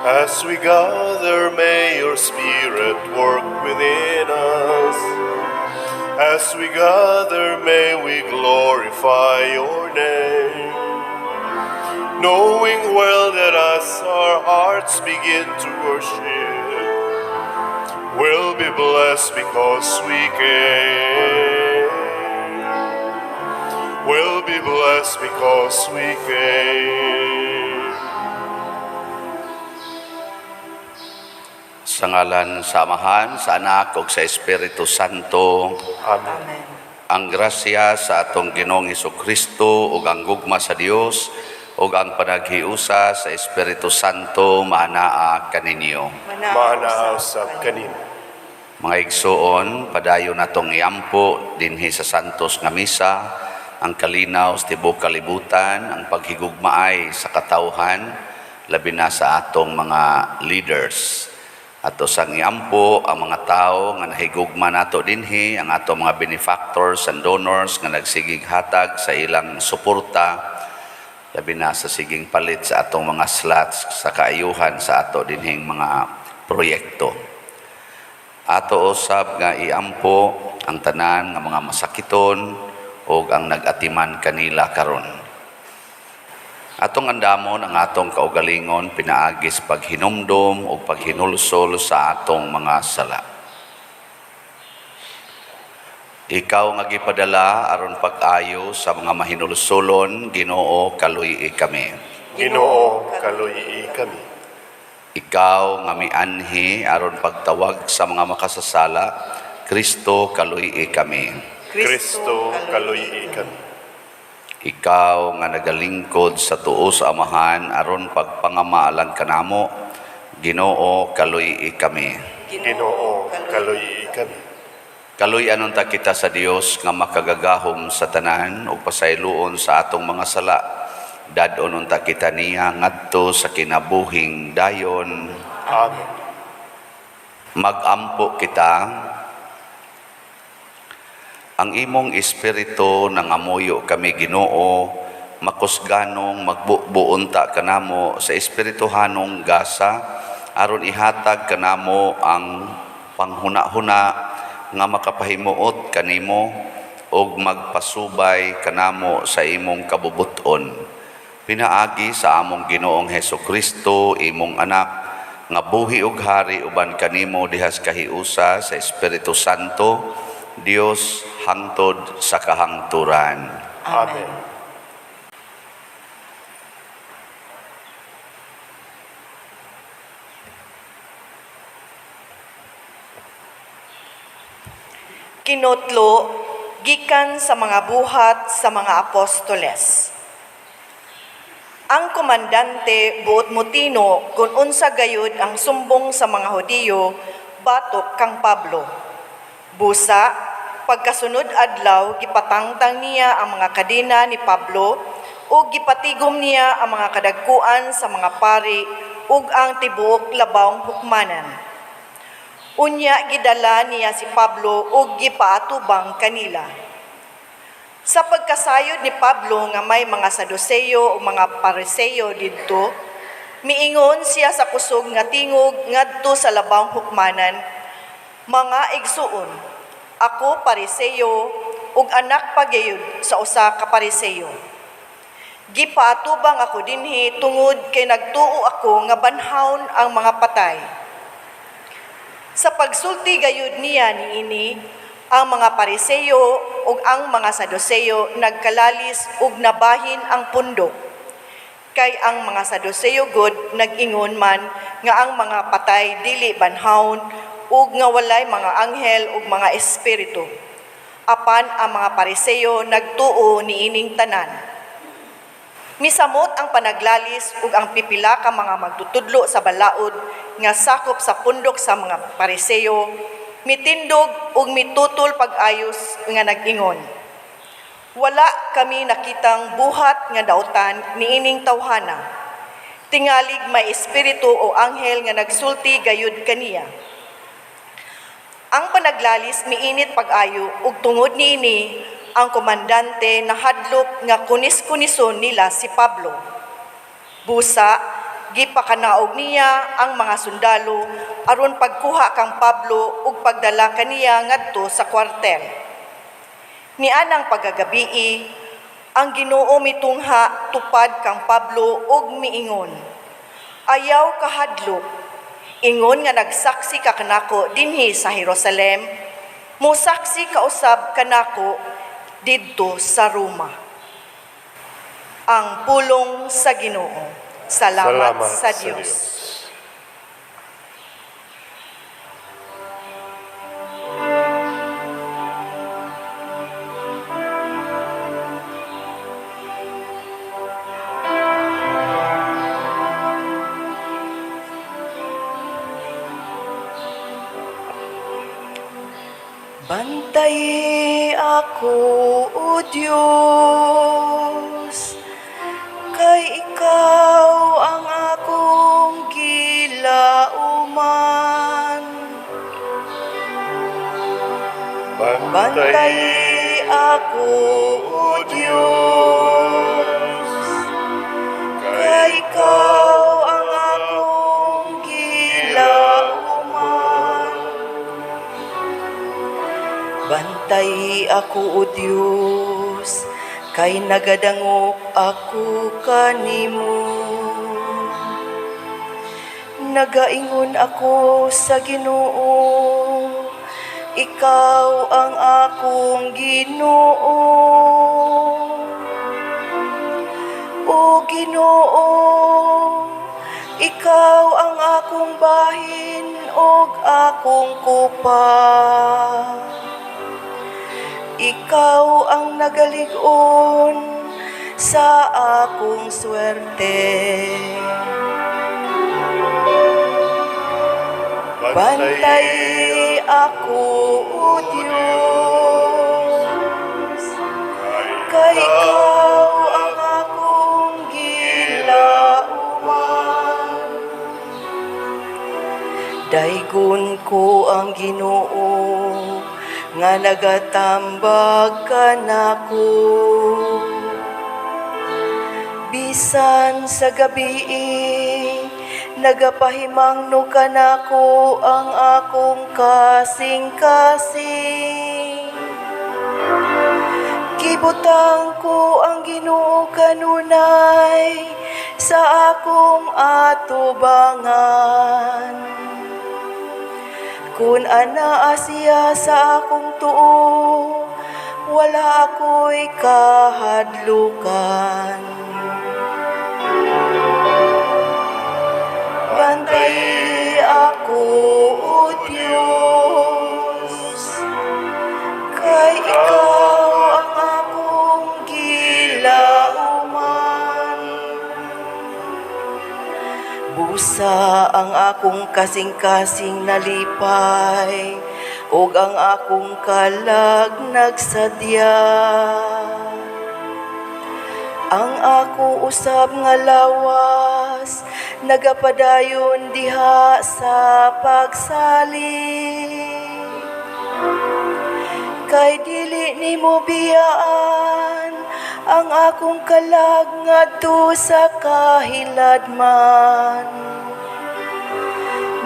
As we gather, may your Spirit work within us. As we gather, may we glorify your name. Knowing well that as our hearts begin to worship, we'll be blessed because we came. We'll be blessed because we came. Sa ngalan sa Amahan, sa Anak ug sa Espiritu Santo. Amen. Amen. Ang grasya sa atong Ginoong Kristo ug ang gugma sa Dios ug ang panaghiusa sa Espiritu Santo maanaa kaninyo. Maanaa usab kanimo. Mga igsuon, padayon natong iampo dinhi sa Santos nga Misa ang kalinaw sa tibuok kalibutan, ang paghigugmaay sa katawhan, labi na sa atong mga leaders. Ato sang iampo ang mga tao nga nahigugma nato dinhi, ang atong mga benefactors and donors nga nagsigig hatag sa ilang suporta, labi na sa siging palit sa atong mga slots sa kaayuhan sa ato dinhing mga proyekto. Ato usab nga iampo ang tanan nga mga masakiton ug ang nag-atiman kanila karon. Atong andamon ang atong kaugalingon pinaagi sa paghinumdom ug paghinulsol sa atong mga sala. Ikaw nga gipadala aron pag-ayo sa mga mahinulsolon, Ginoo, kaluy-i kami. Ginoo, kaluy-i kami. Ikaw nga mianhi aron pagtawag sa mga makasasala, Kristo, kaluy-i kami. Kristo, kaluy-i kami. Ikaw nga nagalingkod sa tuo sa Amahan aron pagpangamaalan kanamo, Ginoo, kaluy-i kami. Ginoo, kaluy-i kami. Kaluy-an unta kita sa Dios nga makagagahom sa tanan ug pasayloon sa atong mga sala. Dad-on unta kita niya ngadto sa kinabuhing dayon. Amen. Magampo kita. Ang imong espiritu nangamuyo kami, Ginoo, makusganong magbubuunta kanamo sa espirituhanong gasa aron ihatag kanamo ang panghuna-huna nga makapahimuot kanimo ug magpasubay kanamo sa imong kabubuton. Pinaagi sa among Ginoong Heso Kristo, imong anak, nga buhi ug hari uban kanimo dihas kahiusa sa Espiritu Santo, Dios, hangtod sa kahangturan. Amen. Kinotlo gikan sa mga buhat sa mga apostoles. Ang komandante buot mutino kung unsa gayud ang sumbong sa mga Hudiyo batok kang Pablo. Busa, pagkasunod adlaw gipatangtang niya ang mga kadena ni Pablo ug gipatigom niya ang mga kadagkuan sa mga pari ug ang tibuok labawng hukmanan. Unya gidala niya si Pablo ug gipaatubang kanila. Sa pagkasayod ni Pablo nga may mga Saduceo o mga Pariseo didto, miingon siya sa kusog nga tingog ngadto sa labawng hukmanan, "Mga igsuon, ako Pariseo ug anak pagayod sa usa ka Pariseo. Gipaatubang ako dinhi tungod kay nagtuo ako nga banhawon ang mga patay." Sa pagsulti gayud niya niini, ang mga Pariseo ug ang mga Saduceo nagkalalis ug nabahin ang pundok. Kay ang mga Saduceo gud nag-ingon man nga ang mga patay dili banhawon ug nga walay mga anghel ug mga espiritu. Apan ang mga Pariseo nagtuo niining tanan. Misamot ang panaglalis ug ang pipila ka mga magtutudlo sa balaod nga sakop sa pundok sa mga Pariseo, mitindog ug mitutol pag-ayos nga nag-ingon, "Wala kami nakitang buhat nga dautan niining tawhana. Tingalig may espiritu o anghel nga nagsulti gayud kaniya." Ang panaglalis miinit pag-ayo ug tungod niini ang komandante nahadlok nga kunis-kunison nila si Pablo. Busa, gipakanaog niya ang mga sundalo aron pagkuha kang Pablo ug pagdala kaniya ngadto sa kwartel. Nianang pagkagabii, ang Ginoo mitungha tupad kang Pablo ug miingon, "Ayaw kahadlok, ingon nga nagsaksi ka kanako dinhi sa Jerusalem, mosaksi ka usab kanako didto sa Roma." Ang pulong sa Ginoo. Salamat sa Dios. Bantay ako, O Diyos, kay ikaw ang akong gilauman. Bantay ako, O Diyos, kay ikaw ang akong gilauman. Bantay ako, O Diyos, kay nagadangop ako kanimo. Nagaingon ako sa Ginoo, ikaw ang akong Ginoo. O Ginoo, ikaw ang akong bahin ug akong kupa. Ikaw ang nagalig-on sa akong swerte. Bantay ako, O Diyos, kay ikaw ang akong gilauman. Daygon ko ang Ginoo nga nagatambag kanako. Bisan sa gabi, nagapahimangno kanako ang akong kasing-kasing. Gibutang ko ang Ginoo kanunay sa akong atubangan. Kun anaa siya sa akong tuo, wala ako'y kahadlukan. Bantay ako, O Diyos, kay ikaw ang akong gilauman. Busa ang akong kasing-kasing nalipay, ug ang akong kalag nagsadya. Ang ako usab nga lawas nagapadayon diha sa pagsalig. Kay dili nimo biyaan ang akong kalag ngadto sa kahiladman.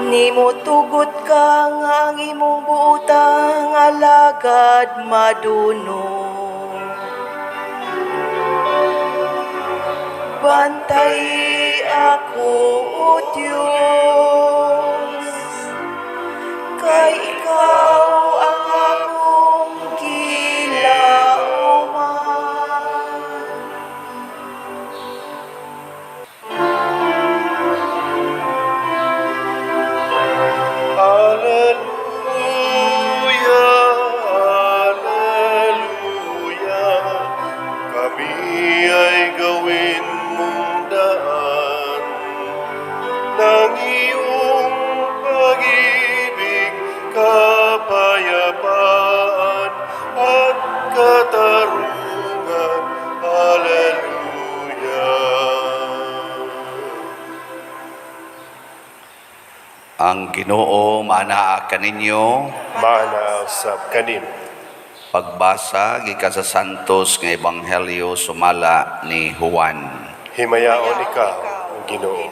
Nimo tugot ka nga ang imong buotang alagad madunong. Bantay ako, O Diyos, kay ikaw ang akong gilauman. Alleluia, Alleluia, kami ay gawin mong daan ng iyong pag-ibig, kapayapaan at katarungan. Alleluia. Ang Ginoo maanaa kaninyo. Maanaa usab kanimo. Pagbasa gikan sa Santos nga Ebanghelyo sumala ni Juan. Himayaon ikaw, Ginoo.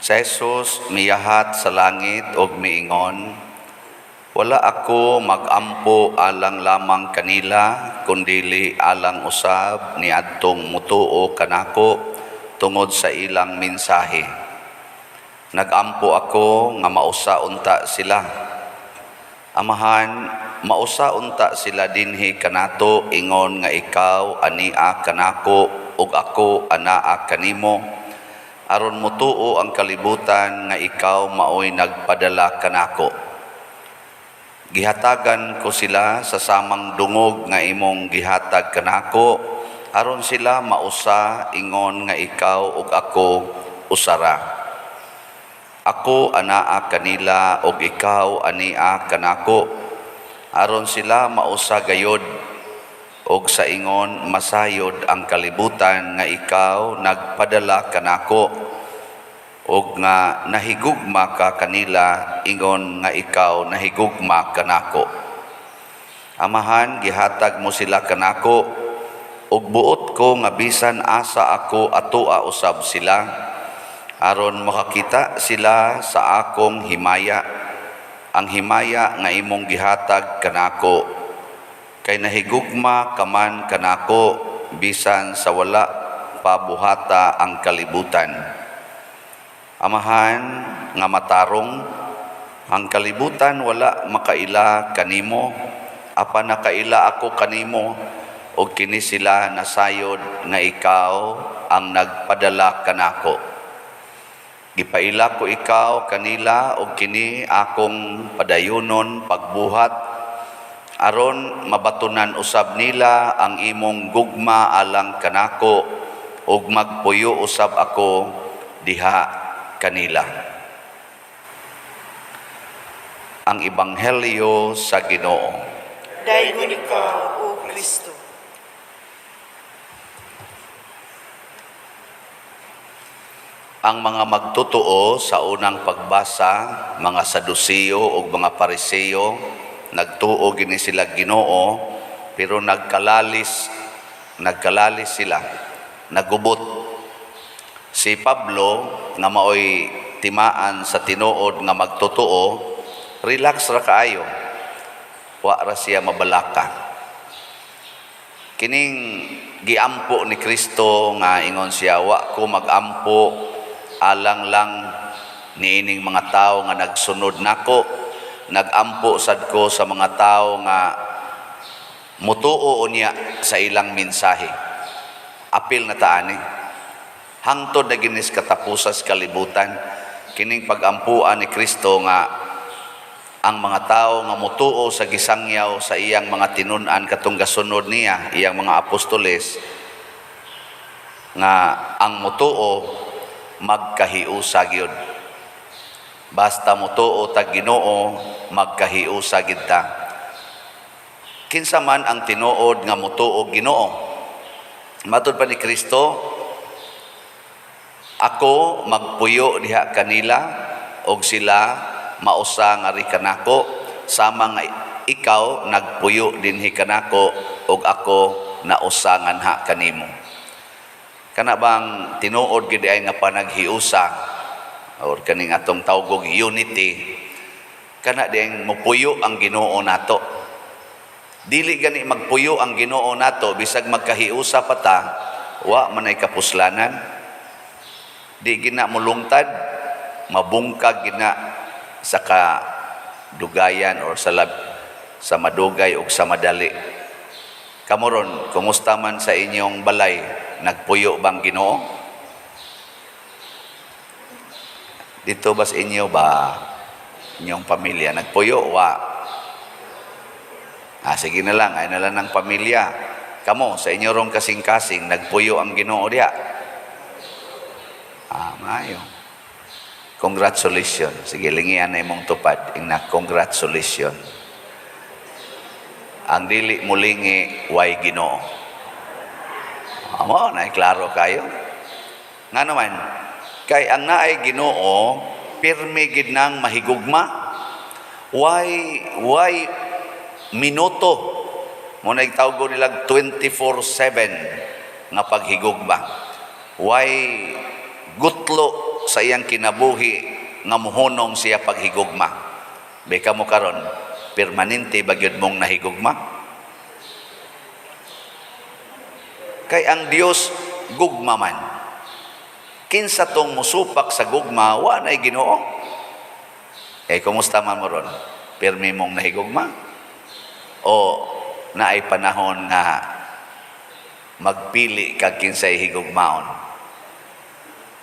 Si Jesus miyahat sa langit og miingon, "Wala ako magampo alang lamang kanila, kundili alang usab niadtong mutuo kanako tungod sa ilang mensahe. Nagampo ako nga mausa unta sila. Amahan, mausa unta sila dinhi kanato ingon nga ikaw ania kanako ug ako anaa kanimo, aron mutuo ang kalibutan nga ikaw maoy nagpadala kanako. Gihatagan ko sila sa samang dungog nga imong gihatag kanako, aron sila mausa ingon nga ikaw ug ako usara. Ako anaa kanila ug ikaw ania kanako, aron sila mausa gayod, ug sa ingon masayod ang kalibutan nga ikaw nagpadala kanako ug nga nahigugma ka kanila ingon nga ikaw nahigugma kanako. Amahan, gihatag mo sila kanako ug buot ko nga bisan asa ako atoa usab sila, aron makakita sila sa akong himaya, ang himaya nga imong gihatag kanako, kay nahigugma ka man kanako bisan sa wala pa buhata ang kalibutan. Amahan nga matarong, ang kalibutan wala makaila kanimo, apan nakaila ako kanimo, ug kini sila nasayod nga ikaw ang nagpadala kanako. Gipaila ko ikaw kanila ug kini akong padayonon pagbuhat, aron mabatunan usab nila ang imong gugma alang kanako ug magpuyo usab ako diha kanila." Ang Ebanghelyo sa Ginoo. Daygon ikaw, O Kristo. Ang mga magtotoo sa unang pagbasa, mga Saduceo ug mga Pariseo, nagtuo gini sila Ginoo, pero nagkalalis, nagkalalis sila, nagubot. Si Pablo nga maoy timaan sa tinuod nga magtotoo, relax ra kaayo. Wa ra siya mabalaka. Kining giampo ni Kristo nga ingon siya, "Wa ko magampo alang lang niining mga tawo nga nagsunod nako, nagampo sad ko sa mga tawo nga mutuo unya sa ilang mensahe." Apil na ta ani. Hangtod na ginis katapusas kalibutan, kining pagampuan ni Kristo nga ang mga tawo nga mutuo sa gisangyaw sa iyang mga tinun-an katong gasunod niya, iyang mga apostoles, nga ang mutuo magkahiusa gyud. Basta mutuo tag Ginoo, magkahiusa gid ta. Kinsa man ang tinuod nga mutuo Ginoo? Matud pa ni Kristo, "Ako magpuyo diha kanila og sila mausa nga ri kanako, sama nga ikaw nagpuyo dinhi kanako og ako nausa nganha kanimo." Kana bang tinuod gid ay nga panaghiusa or kaning atong tawgog unity, kana ding mupuyo ang Ginoo nato. Dili gani magpuyo ang Ginoo nato bisag magkahiusa pa ta, wa man ay kapuslanan. Di gina mulungtad, mabungkag gina sa kadugayan or sa madugay o sa madali. Kamo ron, kumusta man sa inyong balay? Nagpuyo bang Ginoo? Dito ba sa inyo ba, inyong pamilya, nagpuyo? Wa. Ah, sige na lang, ay na lang ng pamilya. Kamo, sa inyo rong kasing-kasing, nagpuyo ang Ginoo diya? Ah, maayo. Congratulations. Sige, lingian na imong tupad. Ingna, congratulations. Ang dili mulingi, way Ginoo. Amo, na klaro kayo. Nga naman, kay ang naay Ginoo, pirmi gid nang mahigugma. Why minuto? Mo na tawag nila 24/7 nga paghigugma. Why gutlo masuko sa iyang kinabuhi nga muhunong siya paghigugma. Beka mo karon, permanente ba gyud mong nahigugma? Kay ang Dios gugma man. Kinsa tong musupak sa gugma, wa nay Ginoo. Eh, kumusta man mo ron? Pirmi mong nahigugma? O naay panahon nga magpili kag kinsay higugmaon?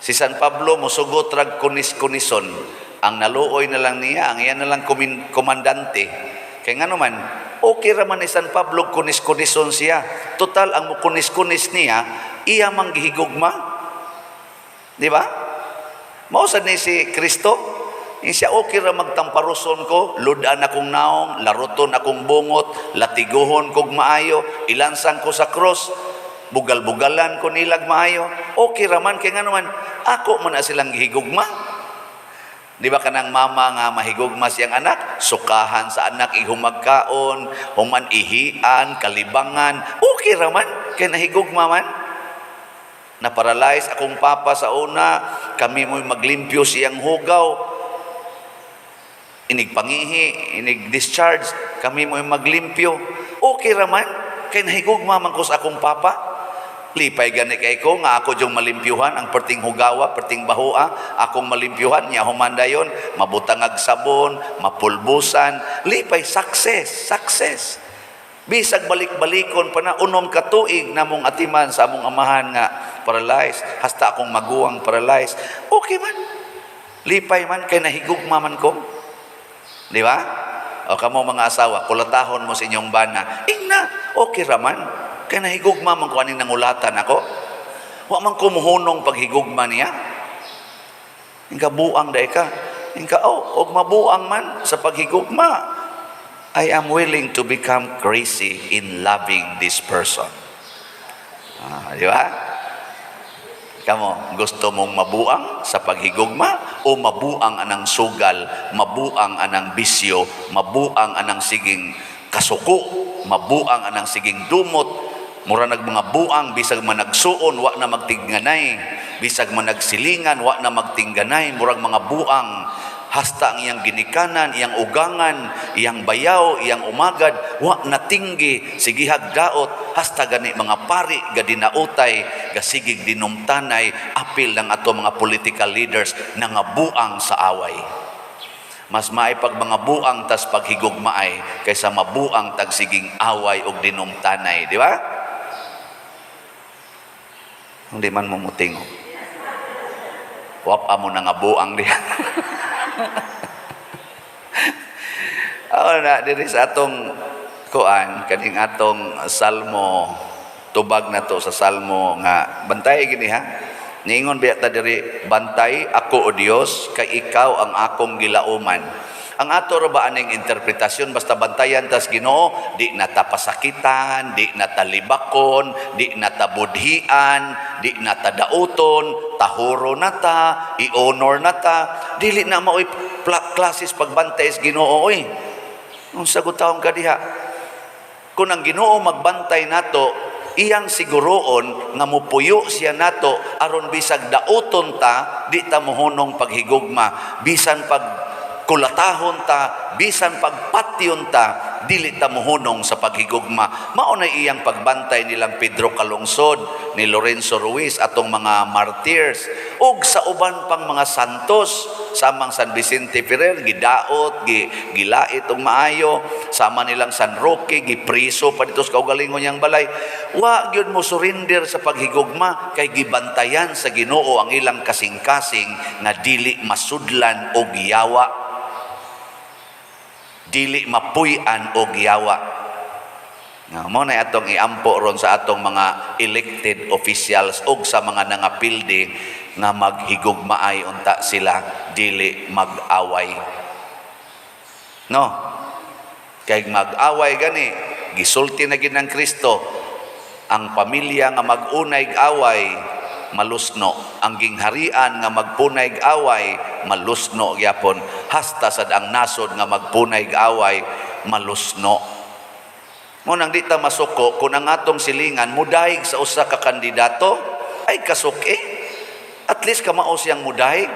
Si San Pablo musugot rag kunis-kunison. Ang naluoy na lang niya, ang iya na lang komandante. Kay ngano man, okay ra man ni San Pablo kunis-kunison siya. Total, ang mukunis-kunis niya, iya mang gihigugma. Di ba? Mao sad ni si Kristo. Siya okay ra magtamparuson ko, ludan akong naong, laruton akong bungot, latiguhon kog maayo, ilansang ko sa cross, bugal-bugalan ko nilag maayo. Okay ra man kay ngano man, ako man na silang gihigugma. Di ba kanang mama nga mahigugma siyang anak, sukahan sa anak ihumagkaon, human ihian, kalibangan, okay ra man kay nahigugma man. Na-paralyze akong papa sa una, kami mo'y maglimpyo siyang hugaw. Inig pangihi, inig discharge, kami mo'y maglimpyo. Okay ra man, kay nahigugma man ko sa akong papa. Lipay gani kay ko nga ako yung malimpyuhan, ang perting hugawa, perting bahua, akong malimpyuhan, niya humandayon, mabutangag sabon, mapulbusan, lipay, success, success. Bisag balik-balikon pa na 6 ka tuig namong atiman sa among amahan nga paralyzed, hasta akong maguwang paralyzed. Okay man. Lipay man kay nahigugma man ko. Di ba? O kamo mga asawa, kulatahon mo sa inyong bana. Ingna, okay ra man. Kay nahigugma man ko aning nangulatan ako. Wa man ko muhunong paghigugma niya. Ingka buang day ka. Ingka, oh, og mabuang man sa paghigugma. I am willing to become crazy in loving this person. Di ba? Kamo, gusto mong mabuang sa paghigugma o mabuang anang sugal, mabuang anang bisyo, mabuang anang siging kasuko, mabuang anang siging dumot, mura nag mga buang bisag managsuon wa na magtinganay, bisag managsilingan wa na magtingganay, murag mga buang hasta ang iyang ginikanan, iyang ugangan, iyang bayaw, iyang umagad, wa natinggi, sigihag daot, hasta gani mga pari, gadinautay, gasigig dinumtanay, apil ng ato mga political leaders na nga buang sa away. Mas maay pag mga buang tas paghigugmaay kaysa mabuang tag siging away og dinumtanay, di ba? Hindi man mo mutingog. Wap amo na nga buang diha. Oo na, diri sa atong kuan, kaning atong salmo, tubag na to sa salmo nga bantay gini ha. Niingon biya ta diri, bantay ako o Dios kay ikaw ang akong gilauman. Ang ato ra ba aning interpretasyon basta bantayan tas Ginoo, di na ta pasakitan, di na ta libakon, di na ta budhian, di na ta dauton, tahuro na ta, i-honor na ta, dili na maoy klasis pagbantay sa Ginoo oy. Unsa gud taong kadiha? Kung ang Ginoo magbantay nato, iyang siguroon nga mupuyo siya nato aron bisag dauton ta, di ta mohunong paghigugma, bisan pag kulatahon ta, bisan pagpatyon ta, dili ta mohunong sa paghigugma. Mao na iyang pagbantay nilang Pedro Calungsod, ni Lorenzo Ruiz, atong mga martyrs, ug sa uban pang mga santos, samang San Vicente Ferrer, gidaot, gilait og maayo, sama nilang San Roque, gipriso pa dito sa kaugalingon niyang balay. Wa gyud mo surrender sa paghigugma kay gibantayan sa Ginoo ang ilang kasing-kasing nga dili masudlan og yawa, dili mapuy-an og yawa. Nga mo na atong iampo ron sa atong mga elected officials og sa mga nangapildi nga maghigugmaay unta sila, dili mag-away. No? Kay mag-away gani, gisulti na gid ng Kristo, ang pamilya nga mag-unay away malusno, ang gingharian nga magpunay away malusno gyapon, hasta sad ang nasod nga magpunay away malusno. Mo nang di ta masuko kung ang atong silingan mudayeg sa usa ka kandidato ay kasuki. At At least kamao siyang mudayeg.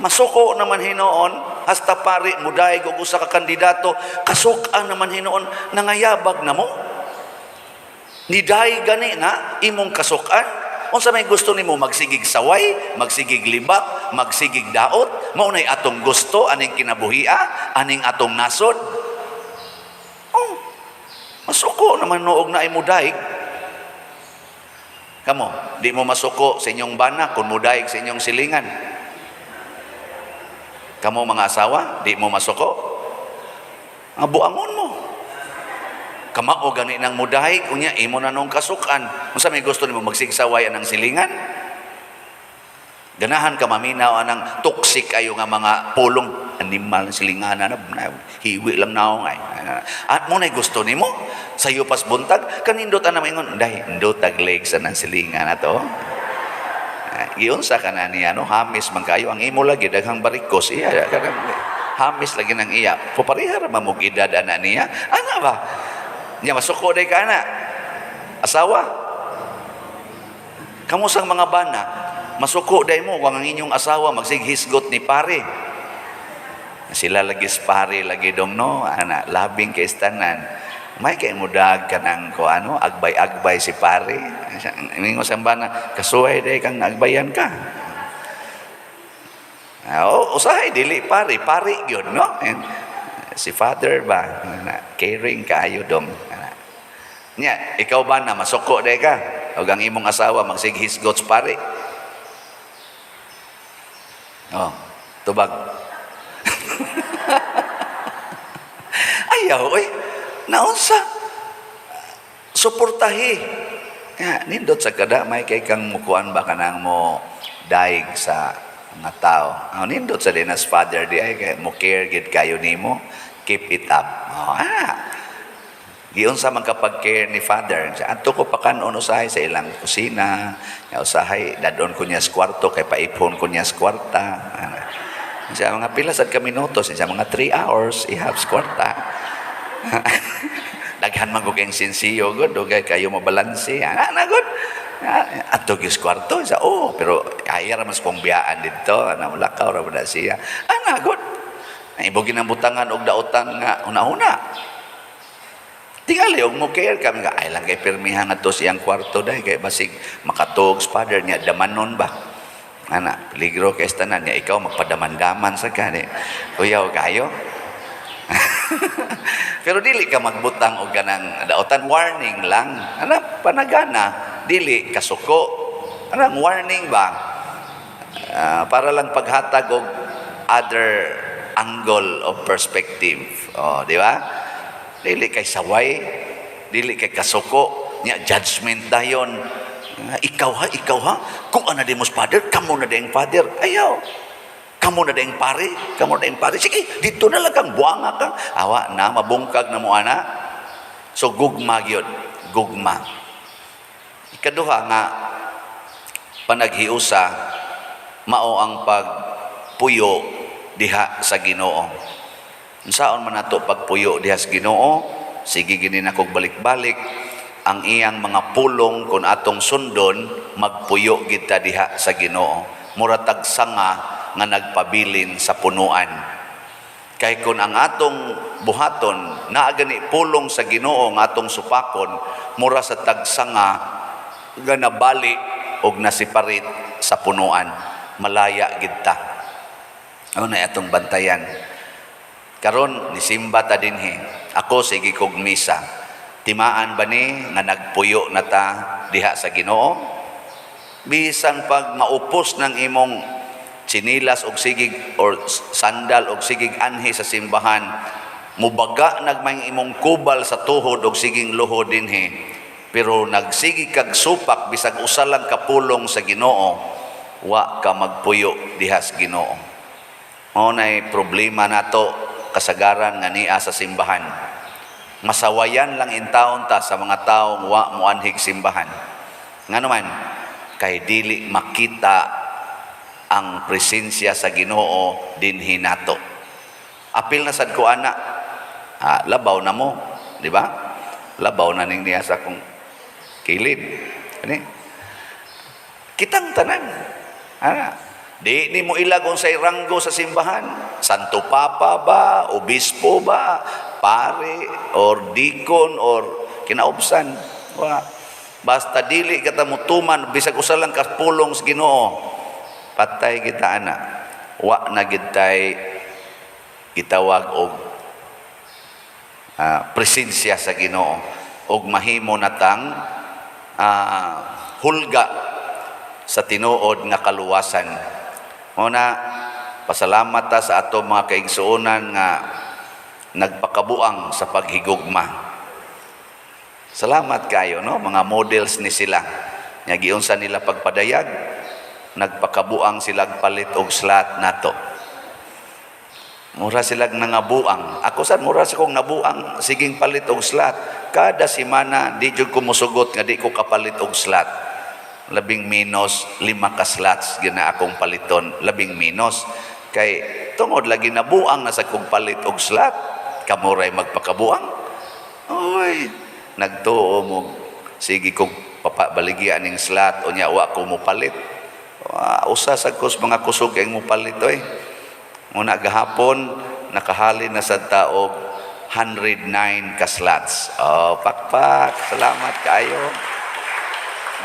Masuko naman hinuon, hasta pari mudayeg og usa ka kandidato, kasuk-an naman hinuon, nangayabag na mo. Niday gani na imong kasukan. Unsa may gusto nimo, magsigig saway, magsigig libak, magsigig daot, mao nay atong gusto aning kinabuhia, aning atong nasod? Oh, masuko naman noog na mudayeg. Kamo, di mo masuko sa inyong bana kung mudayeg sa inyong silingan. Kamo mga asawa, di mo masuko. Nga buangon mo. Kamao gani nang mudayeg, unya imo na nung kasukan. Unsa may gusto nimo, magsigsaway anang silingan? Ganahan ka maminaw anang toxic ayo nga mga pulong, animal silingan na, na hiwi lang naong ay. At mo na gusto nimo sayo pas buntag kanindot ana maingon, "Day, indot tag legs anang silingan ato." Ah, giunsa ka na niya, no? Hamis man kayo ang imo, lagi daghang barikos iya, kanang hamis lagi nang iya. Pareha ra man mog edad ana niya, ana ba niya? Masuko day ka ana, asawa? Kamo sang mga bana, masuko day mo kung ang inyong asawa magsighisgot ni pare? Sila lagi pare lagi dong, no? Ana, labing kay tanan. May kay mudag ka ng ko ano, agbay-agbay si pare. Ingon sa bana, "Kasuhay day kang agbayan ka." Ah, oh, usahay dili pare, pare gyud, no? And si father ba, na, caring kaayo dong. Ana. Nya, ikaw ba na masuko day ka? Og ang imong asawa magsighisgot sa pare? Oh, tubag. Ayaw, oy. Naunsa? Suportahi. Ya, nindot sa kada may kay kang mukuan ba kanang mo daig sa mga tao. Oh, nindot sa dinas father di ay kay mo care gid kayo nimo. Keep it up. Oh, ah. Giunsa man kapag care ni father. Adto ko pakan-on usahay sa ilang kusina. Ya, usahay dadon ko niya sa kwarto kay paipon ko niya sa kwarta. Ah. Sa mga pila sad ka minutos, sa mga 3 hours ihap sa kwarta. Daghan man ko kayong sinsiyo gud, dugay kayo mabalanse. Ana na gud. Ah, adto gyud sa kwarto sa, oh, pero ay ra mas kong biyaan didto, ana mulakaw ra ba siya. Ana gud. Ibog ang butangan og daotan nga una-una. Tingali og mo care kami nga ay lang kay pirmihan ngadto sa iyang kwarto dai kay basig makatug sa father niya, damanon ba. Ana, peligro kay tanan niya, ikaw magpadaman-daman sa kani. Kuyaw kayo. Pero dili ka magbutang og kanang daotan, warning lang. Ana panagana, dili kasuko. Anang warning ba? Ah, para lang paghatag og other angle of perspective. Oh, di ba? Dili kay saway, dili kay kasuko, nya judgment dayon. Ah, ikaw ha, ikaw ha, kung ana di mo father, kamo na ding father. Ayaw. Kamo na ding pare, kamo na ding pare. Sige, dito na lang kang buanga ka. Awa na, mabungkag na mo ana. So gugma gyud, gugma. Ikaduha nga panaghiusa mao ang pagpuyo diha sa Ginoo. Unsaon man nato pagpuyo diha sa Ginoo? Sige gini na kog balik-balik ang iyang mga pulong, kung atong sundon, magpuyo kita diha sa Ginoo. Mura tag sanga nga nagpabilin sa punuan. Kay kung ang atong buhaton naa gani pulong sa Ginoo nga atong supakon, mura sa tagsanga nga nabali og nasiparit sa punuan, malaya gid ta. Ano na atong bantayan? Karon nisimba ta dinhi. Ako sige kog misa. Timaan ba ni nga nagpuyo na ta diha sa Ginoo? Bisan pag maupos ng imong tsinilas og sigig or sandal og sigig anhi sa simbahan, mubaga nagmay imong kubal sa tuhod og siging luhod dinhi. Pero nagsigi kag supak bisag usa lang ka pulong sa Ginoo, wa ka magpuyo diha sa Ginoo. Mao nay problema nato kasagaran nga nia sa simbahan. Masawayan lang intawon ta sa mga taong wa moanhig simbahan. Ngano man, kay dili makita ang presensya sa Ginoo dinhi nato. Apil na sad ko ana. Ah, labaw na mo, di ba? Labaw na ning niya sa akong kilid. Ani? Kitang tanan. Ana, di ni mo ilag unsay ranggo sa simbahan. Santo Papa ba, obispo ba, pare, or deacon, or kinaubsan. Wa. Basta dili kita mutuman bisag usa lang ka pulong sa Ginoo. Patay kita ana. Wa na gid tay gitawag og presensya sa Ginoo og mahimo natang hulga sa tinuod nga kaluwasan. Mao na, pasalamat ta sa ato mga kaigsuonan nga nagpakabuang sa paghigugma. Salamat kayo, no? Mga models ni sila. Nya giunsa nila pagpadayag, nagpakabuang sila palit og slot nato. Mura silag nangabuang. Ako sad, mura sa kong nabuang siging palit og slot. Kada semana di jud ko musugot nga di ko kapalit og slot. Labing menos lima ka slots gina akong paliton, labing menos. Kay tungod lagi nabuang na sa kong palit og slot, kamuray magpakabuang. Oy, nagtuo mo sige kong papabaligyan ning slot, unya wa ko mo palit. Usa sa kos mga kusog ang mo palit oy. Muna gahapon nakahalin na sa tao 109 ka slots. Oh, pakpak. Salamat kaayo.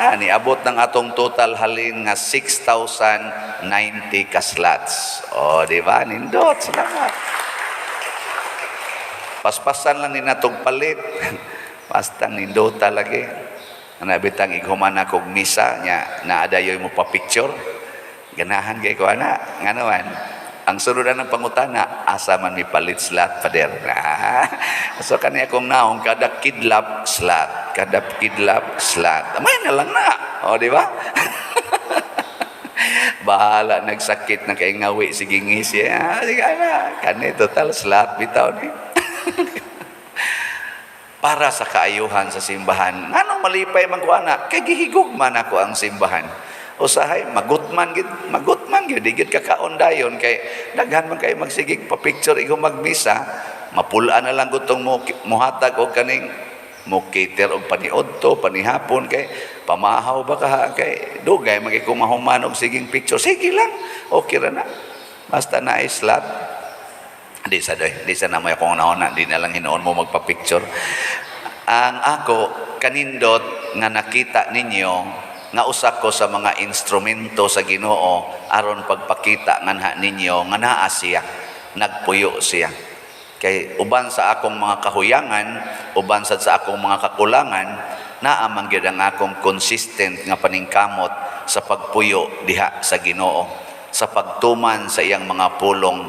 Niabot ng atong total halin nga 6,090 ka slots. Oh, di ba? Nindot. Salamat. Paspasan lang ni natong palit. Basta nindota lagi. Ana bitang ighuman akong misa nya naadayoy mo pa picture. Ganahan kay ko ana. Ngano man? Ang sunod na ng pangutana, asa man mi palit slot, pader? So kani akong naong kada kidlap slot, kada kidlap slot. May na lang na. O, di ba? Bahala nagsakit na kay ngawi sige ngisi. Sige na. Kani total slot bitaw ni. Para sa kaayuhan sa simbahan. Nganong malipay man ko ana? Kay gihigugma nako ang simbahan. Usahay magutman gid, magutman gyud, di gid kakaon dayon kay daghan man kay magsigig pa picture igo magmisa, mapul-an na lang gutong mo muhatag og kaning mo cater og paniudto, panihapon kay pamahaw ba ka kay dugay man kay kumahuman og siging picture. Sige lang, okay ra na. Basta na slot. Di sa doy, di sa namoy akong nauna, di na lang hinuon mo magpa-picture. Ang ako kanindot nga nakita ninyo nga usa ko sa mga instrumento sa Ginoo aron pagpakita nganha ninyo nga naa siya, nagpuyo siya. Kay uban sa akong mga kahuyangan, uban sad sa akong mga kakulangan, naa man gyud ang akong consistent nga paningkamot sa pagpuyo diha sa Ginoo, sa pagtuman sa iyang mga pulong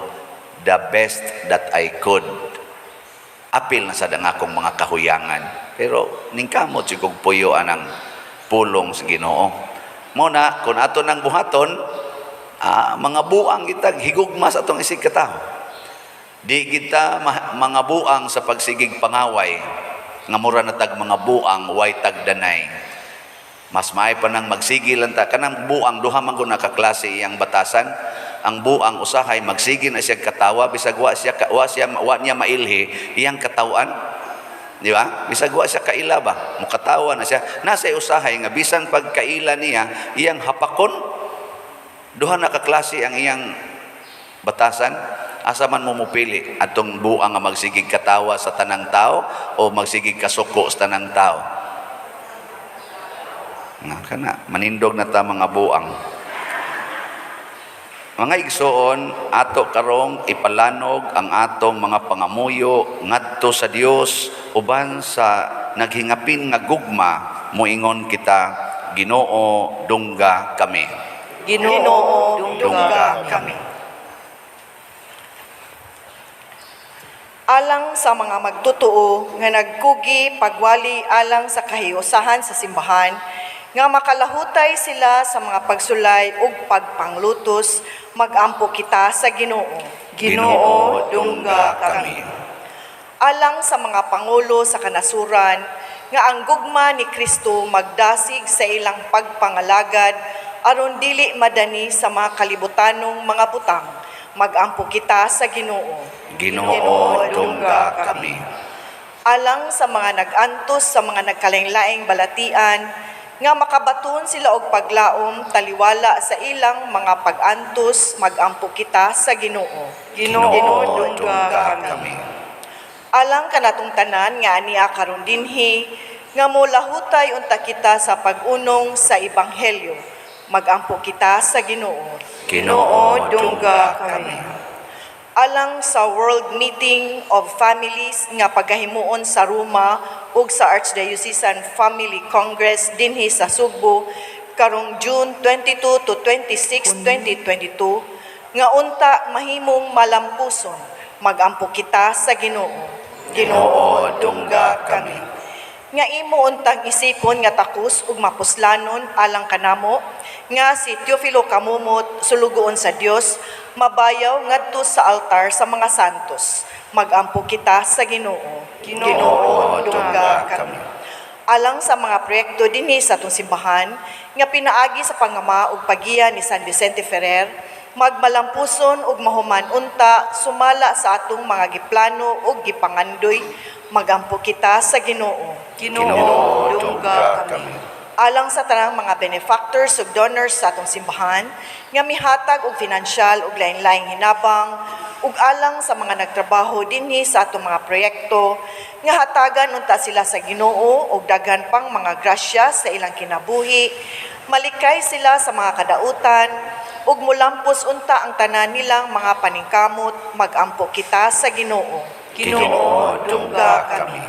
the best that I could. Apil na sad ang akong mga kahuyangan, pero ningkamot si kog puyo anang pulong sa Ginoo. Mo na kung ato nang buhaton, mga buang kita higugma sa atong isig katawo. Di kita mga buang sa pagsigig pangaway nga mura na tag mga buang way tagdanay. Mas maay pa nang magsigi lang ta kanang buang, duha man gud nakaklase iyang batasan. Ang buang usahay magsigi na siya katawa bisag wa siya wa siya wa niya mailhi iyang katawan. Di ba? Bisag wa siya kaila ba? Mukatawa na siya. Nasa usahay nga bisan pagkaila niya, iyang hapakon. Duha na kaklase ang iyang batasan. Asa man mo mupili atong buang nga magsigig katawa sa tanang tao o magsigig kasuko sa tanang tao? Nga kana, manindog na ta mga buang. Mga igsoon, ato karong ipalanog ang atong mga pangamuyo ngadto sa Dios uban sa naghingapin nga gugma. Moingon kita, Ginoo, dungga kami. Ginoo, dungga dungga kami. kami. Alang sa mga magtotoo nga nagkugi pagwali alang sa kahiusahan sa simbahan, nga makalahutay sila sa mga pagsulay ug pagpanglutos, magampo kita sa Ginoo. Ginoo, dungga kami. Alang sa mga pangulo sa kanasuran, nga ang gugma ni Kristo magdasig sa ilang pagpangalagad aron dili madani sa mga kalibutanong mga butang, magampo kita sa Ginoo. Ginoo, dungga kami. Alang sa mga nag-antos sa mga nagkalain-laing balatian, Nga makabaton sila og paglaom taliwala sa ilang mga pag-antos, magampo kita sa Ginoo. Ginoo, dungga kami. Alang kanatong tanan nga ania karon dinhi nga molahutay unta kita sa pag-unong sa ebanghelyo, magampo kita sa Ginoo. Ginoo, dungga kami. Alang sa World Meeting of Families nga pagahimuon sa Roma ug sa Archdiocesan Family Congress dinhi sa Sugbo karong June 22 to 26, 2022, nga unta mahimong malampuson, magampo kita sa Ginoo. Ginoo, dungga kami. Nga imo untang isipon nga takos ug mapuslanon alang kanamo nga si Teofilo Camomot, sulugoon sa Dios, mabayaw ngadto sa altar sa mga santos, magampo kita sa Ginoo. Ginoo, dungga kami. Alang sa mga proyekto dinhi sa atong simbahan nga pinaagi sa pangama ug pagiya ni San Vicente Ferrer, magmalampuson ug mahuman unta sumala sa atong mga giplano ug gipangandoy, magampo kita sa Ginoo. Ginoo, dungga kami. Alang sa tanang mga benefactors ug donors sa atong simbahan nga mihatag og finansyal ug lain-laing hinabang, ug alang sa mga nagtrabaho dinhi sa atong mga proyekto, nga hatagan unta sila sa Ginoo og daghan pang mga grasya sa ilang kinabuhi, malikay sila sa mga kadautan ug mulampos unta ang tanan nilang mga paningkamot, magampo kita sa Ginoo. Ginoo, dungga kami.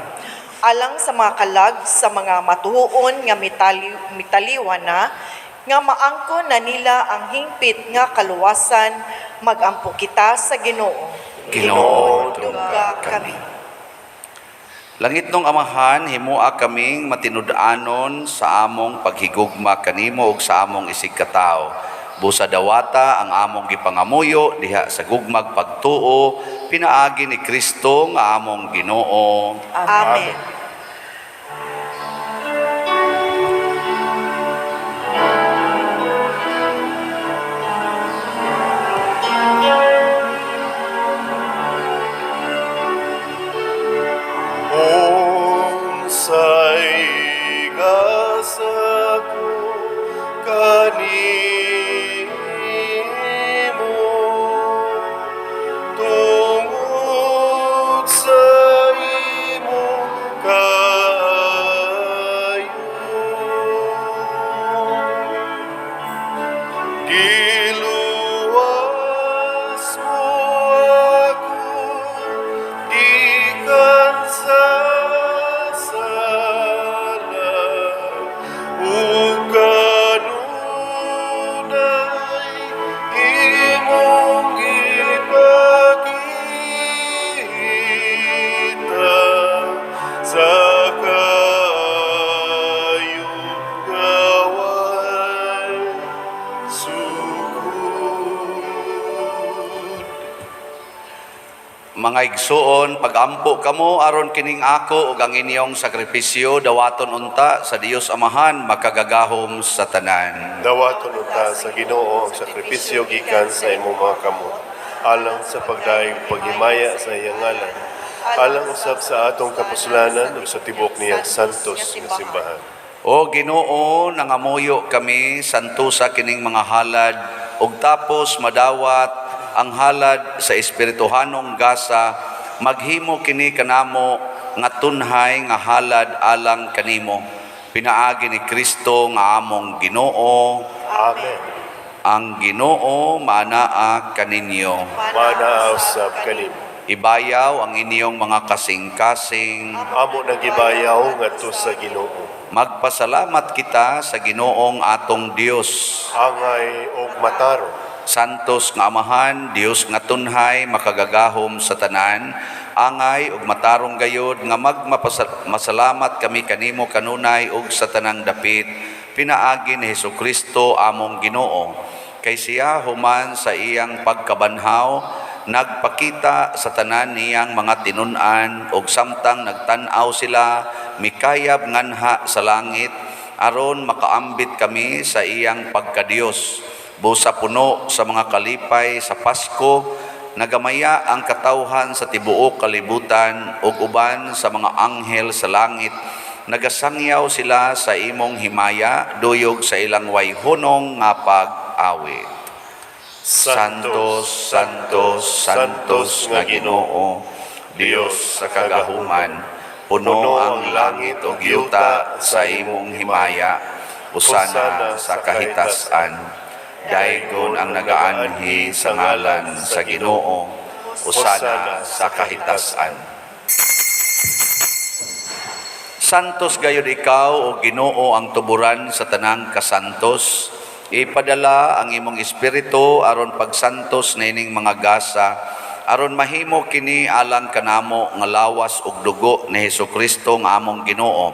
Alang sa mga kalag sa mga matuhuon nga mitaliwan na, nga maangkon na nila ang hingpit nga kaluwasan, magampo kita sa Ginoo. Ginoo, dungga kami. Langitnong Amahan, himua kaming matinud-anon sa among paghigugma kanimo ug sa among isigkatawo. Busa dawata ang among gipangamuyo diha sa gugmag pagtuo, pinaagi ni Kristo nga among Ginoo. Amen. Unsay gasa ko kanimo tungod sa imong kaayo? Giluwas mo ako gikan sa sala, ug kanunay imong gipakita sa kaayo nga way sukod. Mga igsuon, pagampo kamo aron kining ako ug ang inyong sakripisyo dawaton unta sa Dios Amahan makagagahom sa tanan. Dawaton unta sa Ginoo ang sakripisyo gikan sa imong mga kamot, alang sa pagdayeg paghimaya sa iyang ngalan, alang usab sa atong kapuslanan ug sa tibok niyang santos nga simbahan. O Ginoo, nangamuyo kami santusa kining mga halad ug tapos madawat ang halad sa espirituhanong gasa, maghimo kini kanamo nga tunhay nga halad alang kanimo, pinaagi ni Kristo nga among Ginoo. Amen. Ang Ginoo maanaa kaninyo. Maanaa usab kanimo. Ibayaw ang inyong mga kasing-kasing. Amo nagibayaw ngadto sa Ginoo. Magpasalamat kita sa Ginoong atong Dios. Angay og matarong. Santos nga Amahan, Dios nga tunhay, makagagahom sa tanan, angay ug matarong gayod nga magmapasalamat kami kanimo kanunay ug sa tanang dapit, pinaagi ni Hesukristo among Ginoo. Kay siya human sa iyang pagkabanhaw, nagpakita sa tanan niyang mga tinun-an, ug samtang nagtan-aw sila, mikayab nganha sa langit aron makaambit kami sa iyang pagkadiyos. Busa puno sa mga kalipay sa Pasko, nagamaya ang katawhan sa tibuok kalibutan ug uban sa mga anghel sa langit. Nagasangyaw sila sa imong himaya, duyog sa ilang wayhunong nga pag-awit. Santos, Santos, Santos nga Ginoo, Dios sa kagahuman, puno ang langit ug yuta sa imong himaya, usana sa kahitasan. Daygon ang nagaanhi sa ngalan sa Ginoo, usana sa kahitasan. Santos gayud ikaw, o Ginoo, ang tuburan sa tanang kasantos. Ipadala ang imong espiritu aron pagsantos niining mga gasa, aron mahimo kini alang kanamo nga lawas ug dugo ni Hesukristo nga among Ginoo.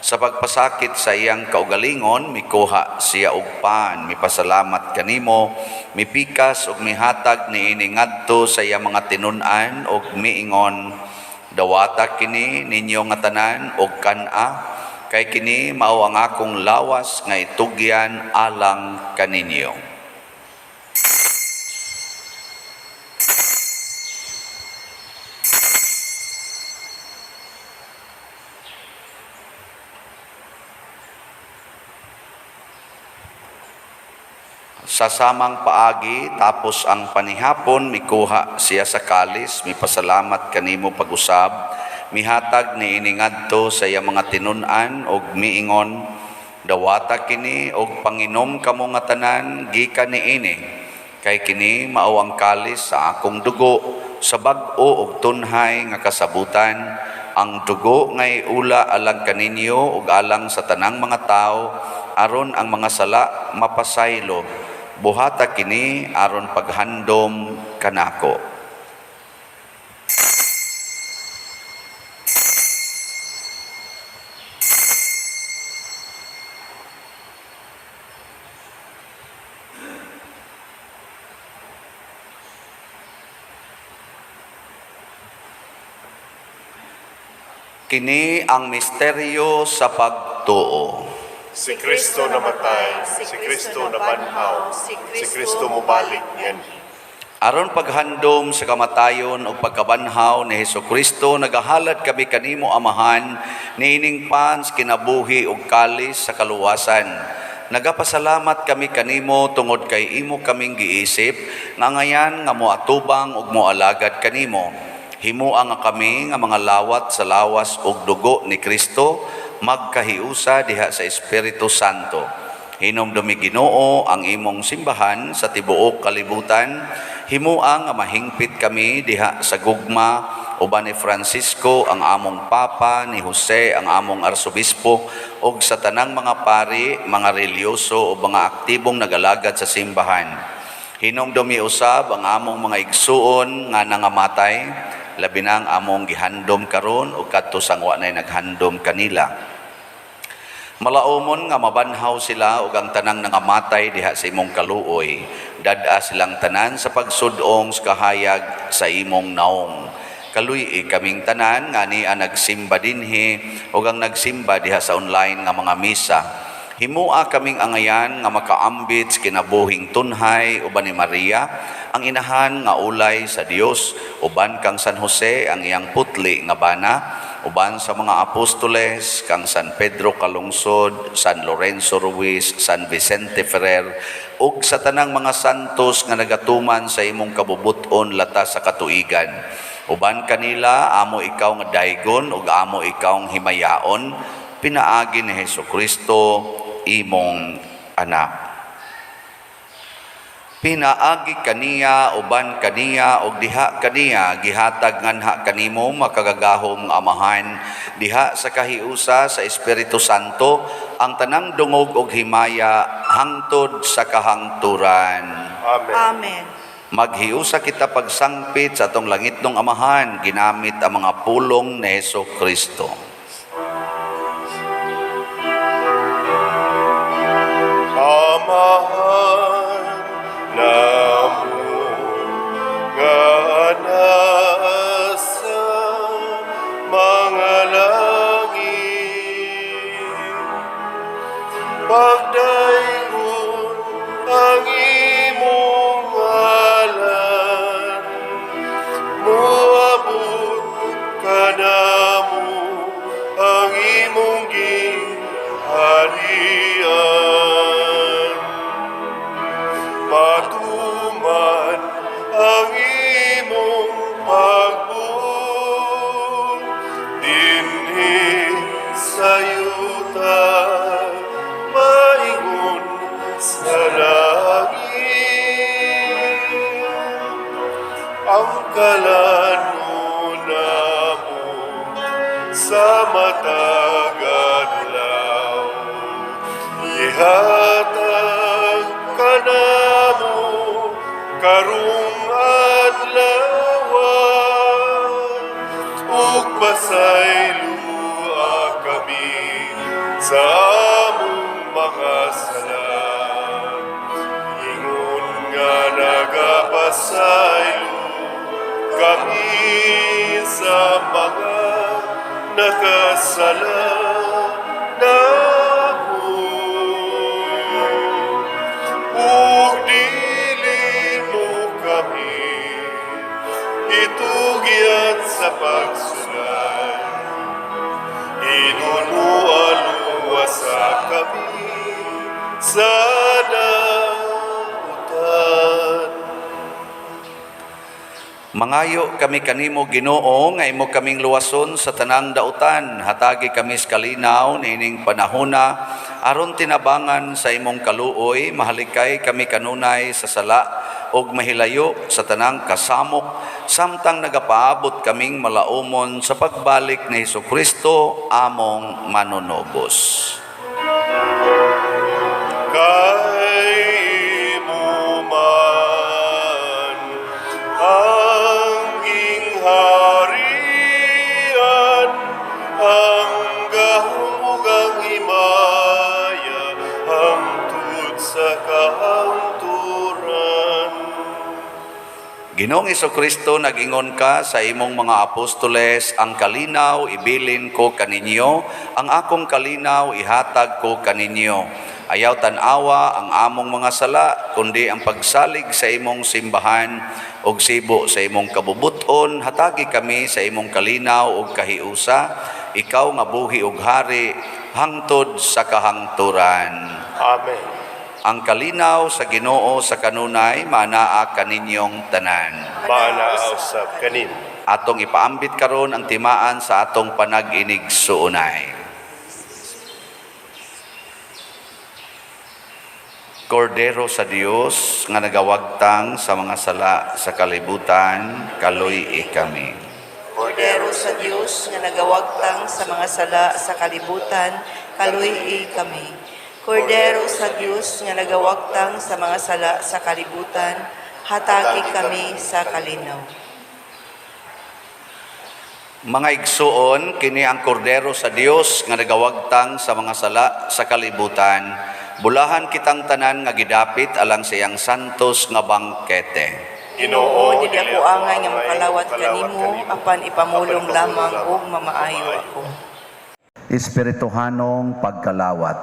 Sa pagpasakit sa iyang kaugalingon, mikuha siya og pan, mipasalamat kanimo, mipikas ug mihatag niini ngadto sa iyang mga tinun-an ug miingon: "Dawata kini ninyo nga tanan og kan-a, kay kini mao ang akong lawas nga itugyan alang kaninyo." Sa samang paagi, tapos ang panihapon, mikuha siya sa kalis, mipasalamat kanimo pag-usab, mihatag niini ngadto sa iyang mga tinun-an og miingon: "Dawata kini og panginom kamo nga tanan gikan niini, kay kini mao ang kalis sa akong dugo sa bag-o og tunhay nga kasabutan, ang dugo nga iula alang kaninyo ug alang sa tanang mga tawo aron ang mga sala mapasaylo. Buhata kini aron paghandom kanako." Kini ang misteryo sa pagtuo. Si Kristo namatay, si Kristo nabanhaw, si Kristo mobalik nganhi. Aron paghandom sa kamatayon o pagkabanhaw ni Hesukristo, nagahalad kami kanimo, Amahan, niining pans kinabuhi ug kalis sa kaluwasan. Nagapasalamat kami kanimo tungod kay imo kaming giisip nga ngayan nga moatubang ug moalagad kanimo. Himua nga kami nga mga lawat sa lawas ug dugo ni Kristo magkahiusa diha sa Espiritu Santo. Hinumdumi, Ginoo, ang imong simbahan sa tibuok kalibutan. Himua nga mahingpit kami diha sa gugma uban ni Francisco ang among Papa, ni Jose ang among Arsobispo, ug sa tanang mga pari, mga relihiyoso o mga aktibong nagalagad sa simbahan. Hinumdumi usab ang among mga igsuon nga nangamatay, labi na ang among gihandom karon ug kadto sang wa nay naghandom kanila. Malaumon nga mabanhaw sila ug ang tanang nangamatay diha sa imong kaluoy. Dad-a silang tanan sa pagsudong sa kahayag sa imong naong. Kaluy-i kaming tanan nga ania nagsimba dinhi ug ang nagsimba diha sa online nga mga misa. Himua kaming angayan nga makaambit sa kinabuhing tunhay uban ni Maria, ang inahan nga ulay sa Dios, uban kang San Jose ang iyang putli nga bana, uban sa mga apostoles kang San Pedro Calungsod, San Lorenzo Ruiz, San Vicente Ferrer, ug sa tanang mga santos nga nagatuman sa imong kabubut-on latas sa katuigan. Uban kanila amo ikaw nga daygon ug amo ikaw nga himayaon, pinaagi ni Hesukristo imong anak. Pinaagi kaniya, uban kaniya, ug diha kaniya, gihatag nganha kanimo, makagagahom nga Amahan, diha sa kahiusa sa Espiritu Santo, ang tanang dungog ug himaya hangtod sa kahangturan. Amen. Amen. Maghiusa kita pagsangpit sa atong langitnong Amahan ginamit ang mga pulong ni Heso Kristo. Amahan namo nga naa sa mga langit, pagdaygon ang imong ngalan, moabot kanamo Ang kalan-on namo sa matag adlaw, ihatag kanamo karong adlaw, ug pasaylua kami sa among mga sala, ingon nga nagapasaylo kami sa mga nakasala namo, ug dili mo kami itugyan sa pagsulay, hinunoa luwasa kami sa dautan. Mangayo kami kanimo, Ginoo, nga imo kaming luwason sa tanang dautan. Hatagi kami sa kalinaw niining panahona aron tinabangan sa imong kaluoy mahalikay kami kanunay sa sala ug mahilayo sa tanang kasamok samtang nagapaabot kaming malaumon sa pagbalik ni Hesukristo among manunobos. Kay imo man ang gingharian, ang gahom ug ang himaya, hangtod sa kahangturan. Ginoong Kristo, nag-ingon ka sa imong mga apostoles, "Ang kalinaw ibilin ko kaninyo, ang akong kalinaw ihatag ko kaninyo." Ayaw tan-awa ang among mga sala, kundi ang pagsalig sa imong simbahan ug sibo sa imong kabubuton, hatagi kami sa imong kalinaw ug kahiusa, ikaw nga buhi ug hari hangtod sa kahangturan. Amen. Ang kalinaw sa Ginoo sa kanunay maanaa kaninyong tanan. Maanaa usab kanimo. Atong ipaambit karon ang timaan sa atong panag-inigsuonay. Kordero sa Dios nga nagawagtang sa mga sala sa kalibutan, kaluy-i kami. Kordero sa Dios nga nagawagtang sa mga sala sa kalibutan, kaluy-i kami. Kordero sa Dios nga nagawagtang sa mga sala sa kalibutan, hatagi kami sa kalinaw. Mga igsuon, kini ang kordero sa Dios nga nagawagtang sa mga sala sa kalibutan. Bulahan kitang tanan nga gidapit alang sa iyang santos nga bangkete. Ginoo, dili ako angay nga makalawat kanimo, apan ipamulong lamang ug mamaayo ako. Espirituhanong pagkalawat.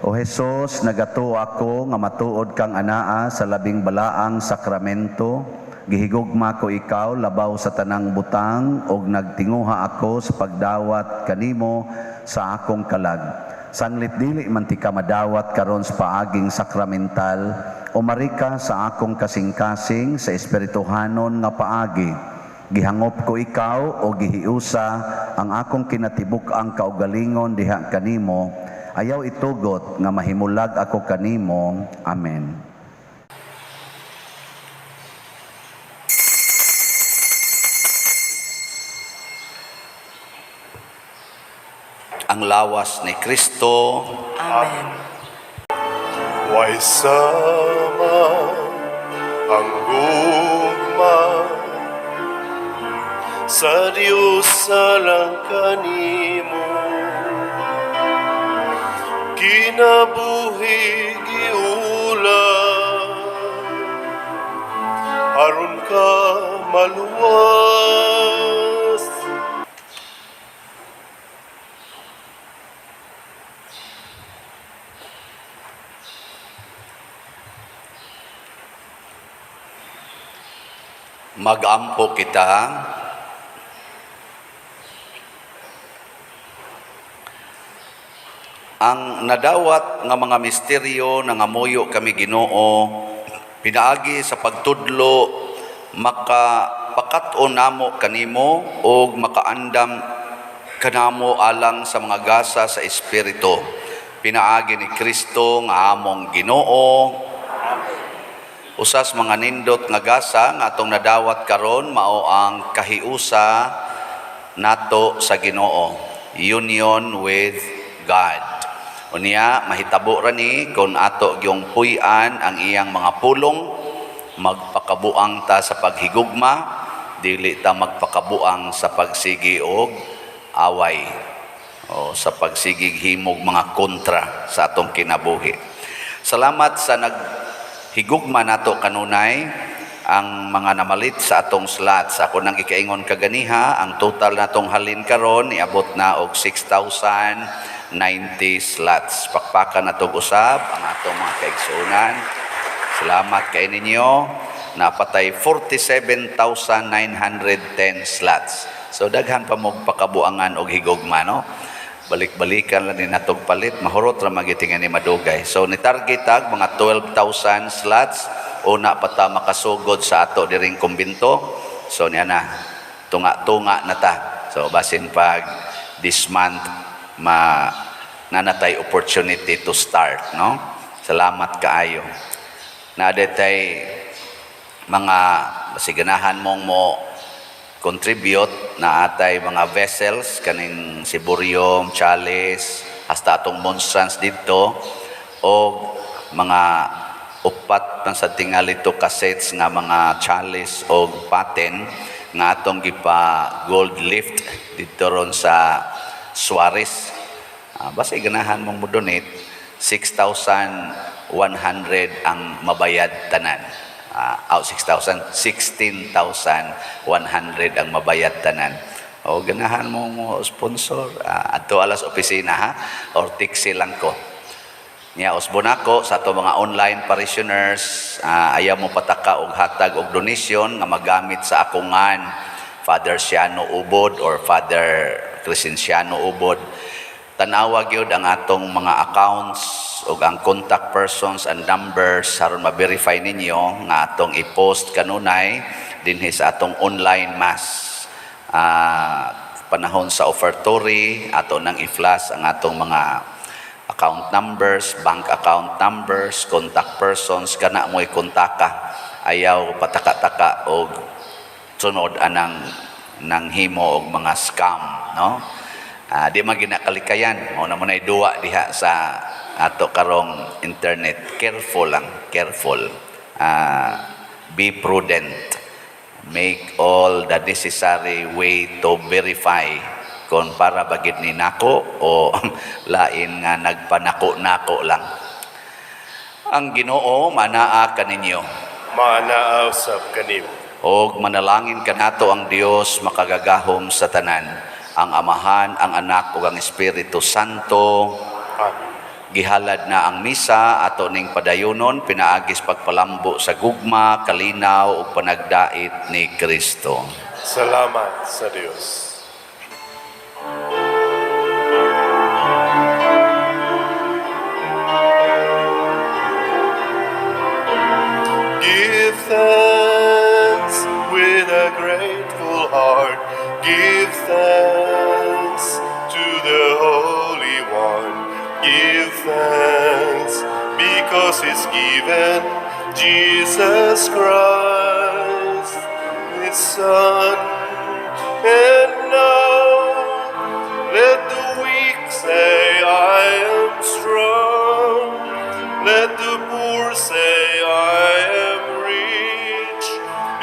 O Hesus, nagatuo ako nga matuod kang anaa sa labing balaang sakramento. Gihigugma ko ikaw labaw sa tanang butang ug nagtinguha ako sa pagdawat kanimo sa akong kalag. Sanglit dili man tika madawat karon sa paaging sakramental, umari ka sa akong kasing-kasing sa espirituhanon nga paagi. Gihangop ko ikaw o gihiusa ang akong kinatibuk-ang kaugalingon diha kanimo. Ayaw itugot nga mahimulag ako kanimo. Amen. Ang lawas ni Kristo. Amen. Way sama ang gugma sa Diyos alang kanimo, kinabuhi giula aron ka maluwas. Magampo kita. Ang nadawat nga mga misteryo nangamuyo kami, Ginoo, pinaagi sa pagtudlo makapakat-on namo kanimo ug makaandam kanamo alang sa mga gasa sa espiritu, pinaagi ni Kristo nga among Ginoo. Usas mga nindot nga gasa nga atong nadawat karon mao ang kahiusa nato sa Ginoo, union with God. Unya mahitabo ra ni kung ato gyung puy-an ang iyang mga pulong, magpakabuang ta sa paghigugma, dili ta magpakabuang sa pagsigi og away o sa pagsigig himog mga kontra sa atong kinabuhi. Salamat sa naghigugma nato kanunay, ang mga namalit sa atong slots. Ako nang gikaingon kaganiha, ang total natong halin karon iabot na og 6,090 slots. Pakpakan natong usab ang atong mga kaigsuonan. Salamat kay ninyo. Napatay 47,910 slots. So daghan pa mo pakabuangan og higugma, no? Balik-balikan lang ni natog palit, mahurot ra magitingan ni madugay. So ni target tag mga 12,000 slots una pa ta makasugod sa ato diring kumbinto. So niya na tunga-tunga na ta. So basin pag this month ma nanatay opportunity to start, no? Salamat kaayo. Na tay mga masiganahan mong mo contribute na atay mga vessels kaning ciborium, chalice, hasta atong monstrance didto o mga upat man sa tingali to cassettes nga mga chalice o paten nga atong gipa gold lift didto ron sa Suarez. Basta ganahan mong mo donate, 6,100 ang mabayad tanan. Out 6,000, 16,100 ang mabayad tanan. O ganahan mo mo sponsor, adto alas opisina ha, or taxi lang ko. Nya usbon ako sa ato mga online parishioners, ayaw mo pataka og hatag og donation nga magamit sa akongan Father Siano Ubod or Father Crescenciano Ubod. Tanawa gyud ang atong mga accounts ug ang contact persons and numbers aron ma-verify ninyo nga atong i-post kanunay dinhi sa atong online mass. Panahon sa offertory, ato nang i-flash ang atong mga account numbers, bank account numbers, contact persons, kana mo'y kontaka. Ayaw pataka-taka og sunod anang nang himo og mga scam, no? Di man ginakalikayan, mao na mo na'y duwa diha sa ato karong internet. Careful lang, careful. Be prudent. Make all the necessary way to verify kung para bagit ni nako o lain nga nagpanako-nako lang. Ang Ginoo manaa kaninyo. Maanaa usab kanimo. Og manalangin kanato ang Dios makagagahom sa tanan, ang Amahan, ang Anak ug ang Espiritu Santo. Amen. Gihalad na ang misa, ato ning padayonon pinaagis pagpalambo sa gugma, kalinaw ug panagdait ni Kristo. Salamat sa Dios. Give thanks with a grateful heart. Give thanks to the Holy One. Give thanks because He's given Jesus Christ, His Son. And now let the weak say, "I am strong." Let the poor say, "I am rich,"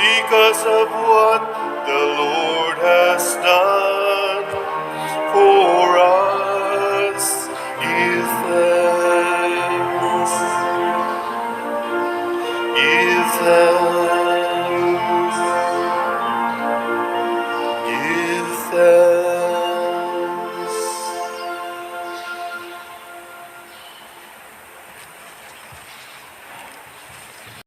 because of what the Lord has done for us. Give thanks. Give thanks.